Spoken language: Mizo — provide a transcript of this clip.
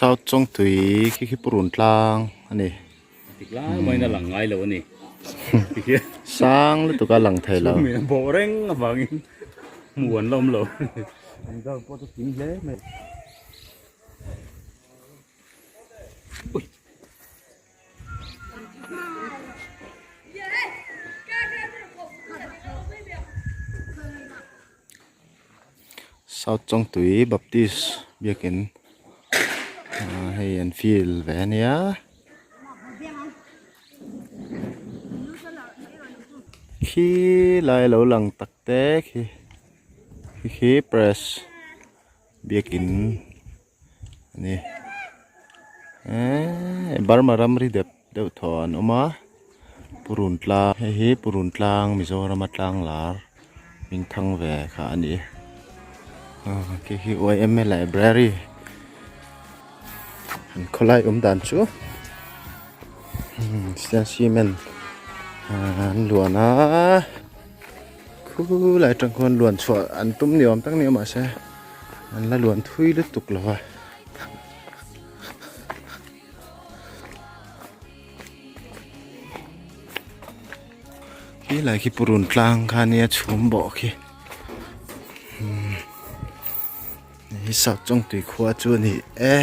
South Chawngtui khi khi purun tlang a ni. Tik lai maiin a lang ngai lo a ni. Sang lutuk a lang thei lo. Chhum in a bawh reng avangin hmuh an la awm lo. An dang pawh chu kim hle mai. South Chawngtui Baptist biakin ah hei an field ve ania. Khi lai lo lang tak te khi khi khi press biakin a ni eee Burma ramri dep deuh thaw an awm a purun tlang hei hi purun tlang Mizoram a tlang lar hming thang ve kha a ni aw khi hi yma library an khawlai awm dan chu cement an luan a khulai atang khuan luan chhuah an tum ni awm tak ni a mahse. An la luan thui lutuk lo a. Khi lai khi purun tlang kha nia chhum bawh khi. Hei South Chawngtui khua chu a ni e.